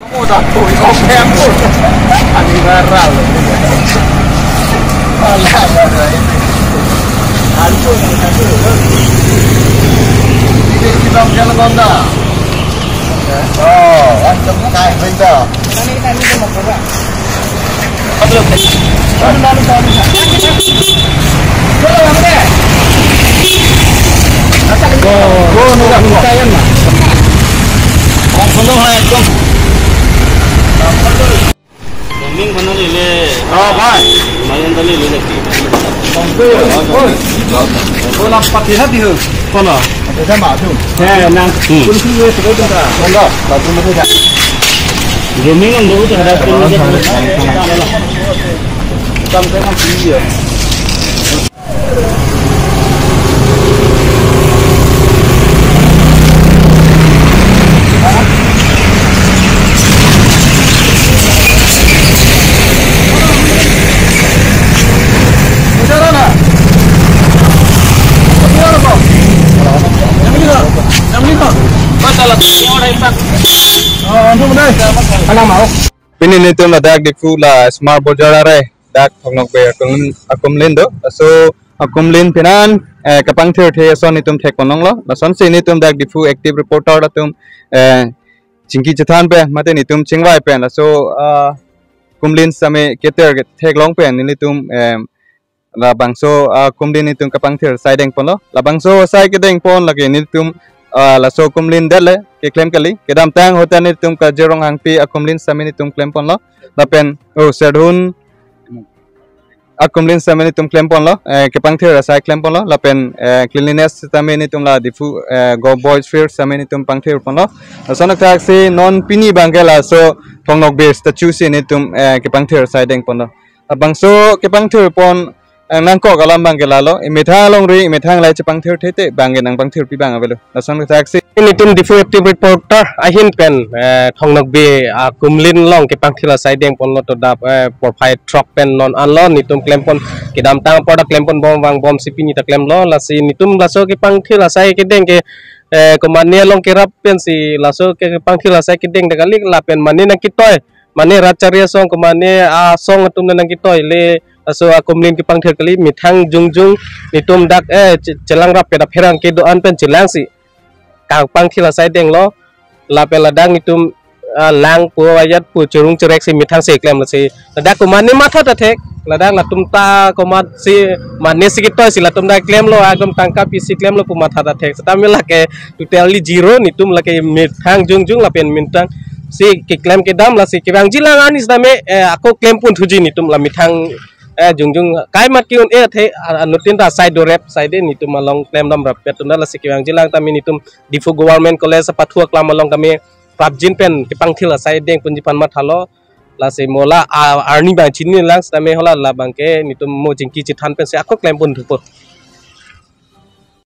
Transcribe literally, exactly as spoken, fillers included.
Udah tuh, oke, ampun. Ani barang. Alah, barang ini. Ampun, ampun. Ini kita jalan Honda. Oh, ancam kai benda. Gaming mana lele? Oh, bhai. Mayan tali lele. Oi, oi. Oi, lampat dia di ho. Kono? Ada sama tu. Eh, nang. Hmm. Kun kun ye tu kan. Mana? Batu mana dah? Gaming nang dulu terhadap kun. Tam kan dia. Pini nelitum ladak Diphu la Smart Bojar arei, dak Thongnokbe akum, akumlin do. Laso akumlin pinan, eh, kapangthirthe ason nelitum thekponlonglo. Lasonsi nelitum dak Diphu active reporter atum, eh, chingki chethan pen mate nelitum chingvai pen. Laso, ah, akumlin sitame keter ke theklong pen nelitum, eh, labangso, ah, akumlin nelitum kapangthir asai dengponlo. Labangso asai kedengpon lake nelitum, ah, laso akumlin det le keklem kali. Kedamtang ahut ta nelitum Kazir Ronghangpi akumlin sitame nelitum klemponlo. Lapen, oh, Serdihun akumlin sitame nelitum klemponlo, eh, kepangthir asai klemponlo, lapen, eh, cleanliness sitame nelitum la Diphu, eh, Govt Boys Field sitame nelitum pangthirponlo. Lason athaksi non pini abangke laso Thongnokbe statue si nelitum, eh, kepangthir asai dengponlo. Labangso kepangthirpon, eh, nangkok alam abangke lalo, emethang alongri, emethang lahai chepangthirthe te, abangke nangpangthirpi abang avelo. Lason athaksi. Nelitum Diphu active reporter ahin pen, eh, Thongnokbe akumlin along kepangthir asai dengponlo to dap, eh, porphai throk pen non anlo nelitum klempon kedamtang apor ta klempon bom vangbomsi pini ta klemlo lasi nelitum laso kepangthir asai kedeng ke, eh, komane along kerap pensi laso kepangthir asai kedeng ta kali lapen mane nangketoi mane rat chari asong komane asong atum nangketoi le laso akumlin kepangthir kali methang jongjong nelitum dak, eh, che-, chelang rap pen apherang kedo-an pen chelangsi kapangthir asai denglo lapen ladak nelitum, ah, lang pu ayat pu churung churek si methang si klem lasi ladak komane matha ta thek ladak latum ta komatsi mane si ketoisi latum ta klemlo agom tangka pisi klemlo pu matha ta thek sitame lake totally zero nelitum lake methang jongjong lapen methang si keklem kedam lasi kevangjilang ani sitame, eh, ako klempon thuji nelitum la methang eh, jongjong kai mat ki-un-e athe, ah, anuttin ta asai dorep asai de nelitum along klemdam rapet atum ta lasi kevangjilang tame nelitum Diphu Government College apathu aklam along tame prapjin pen kepangthir asai dengponji aphan mathalo lasi mo la, ah, arni abang chinilang sitame hala labangke nelitum mo chingki chethan pensi ako klempon thupo.